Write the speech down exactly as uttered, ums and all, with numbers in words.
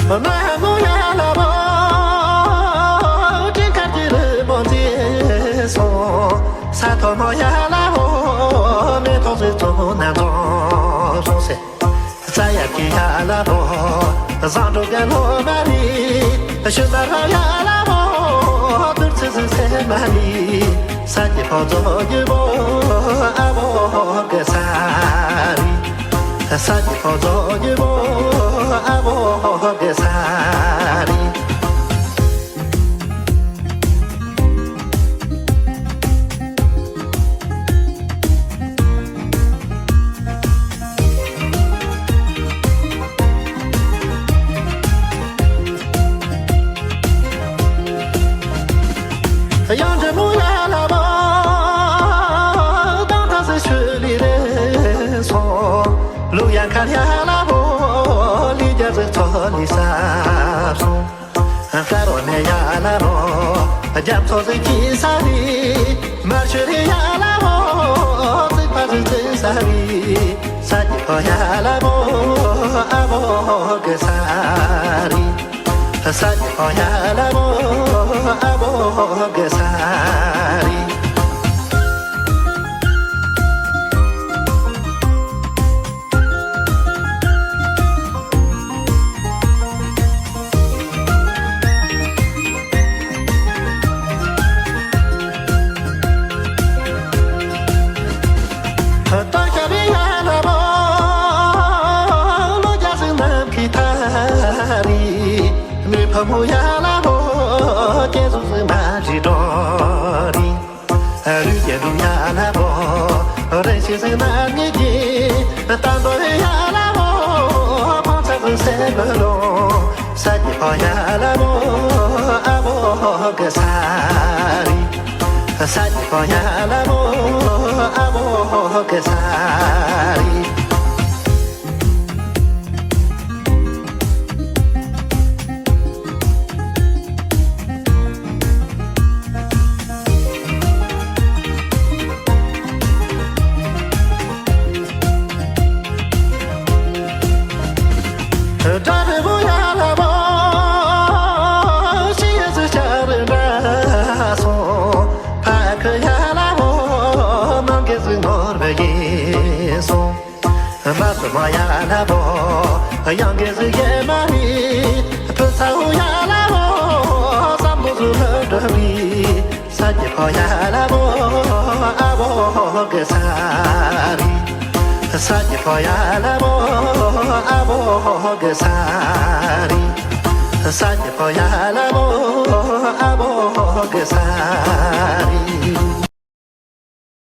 ན་མོ་ཡ་ལ་བོ། སྤྲིན་དཀར་གྱི་རི་མོ་མཛེས་སོང་། ས་ཐོག་མོ་ཡ་ལ་བོ། མེ་ཏོག་ཟིག་ཚོ་ན་འཛོམས་སོང་ཟེར། ས་ཡ་གི་ཡ་ལ་བོ། བཟང་དྲུག་གི་ལོ་མ་རི། ཤུ་མ་ར་ཡ་ལ་བོ། དུར་ཚི་ཟི་སེ་མ་རི། ས་ཀྱི་ཕོ་ཚོ་ཡུ་བོ། ཨ་བོ་གི་ས་རི། ས་ཀྱི་ཕོ་ཚོ་ཡུ་བོ། ཨ་བོ་གི་ས་རི། ཡང་འདྲེ་མོ་ཡ་ལ་བོ། དང་ཐ་སི་ཆུ་ལི་རེ་སོང་། ལུག་ཡ་མཁར་ཡ་ལ་བོ། ལི་རྒྱ་རི་ཚོ་ལི་ས་སོང་། ཧ་རོ་ནེ་ཡ་ལ་རོ། རྒྱ་མཚོ་ཟིག་གི་ས་རི། མ་ཤུ་རི་ཡ་ལ་རོ། ཙི་པ་ཟིག་ཙི་ས་རི། ས་ཀྱི་ཕོ་ཡ་ལ་རོ། ཨ་བོ་གི་ས་རི། ས་ཀྱི་ཕོ་ཡ་ལ་རོ། ཨ་བོ་གི་ས་རི། ཏ་ཤ་རི་ཡ་ལ་བོ། ལོ་རྒྱ་སི་ནམ་གི་ཐ་རི། མི་ཕ་མོ་ཡ་ལ་བོ། སྐྱེ་སུ་སི་མ་རི་འགྲོ་རི། རུས་རྒྱལ་འབྲུག་ཡ་ལ་བོ། རེ་ཞིག་སེ་ན་ངེ་གི། ད་འདོ་ཡ་ལ་བོ། ཕང་ཚ་སེ་སེ་ལོ་ལོ། ས་ཀྱི་ཕོ་ཡ་ལ་བོ། ཨ་བོ་གི་ས་རི། ས་ཀྱི་ཕོ་ཡ་ལ་བོ། ཨ་བོ་གི་ས་རི། ད་རི་བོ་ཡ་ལ་བོ། ཤི་ཡ་སི་ཆ་རི་འདྲ་སོང་། ཕ་ཁི་ཡ་ལ་བོ། མང་གེ་སི་ནོར་བ་ཡིན་སོང་། མ་སུ་མ་ཡ་ལ་བོ། ཡང་གེ་སི་ཡེ་མ་རི། ཕུ་ཚ་བོ་ཡ་ལ་བོ། བསམ་བློ་སུ་ལྷོད་འགྲོ་རི། ས་ཀྱི་ཕོ་ཡ་ལ་བོ། ཨ་བོ་གི་ས་རི། ས་ཀྱི་ཕོ་ཡ་ལ་བོ། ཨ་བོ་གི་ས་རི། ས་ཀྱི་ཕོ་ཡ་ལ་བོ། ཨ་བོ་གི་ས་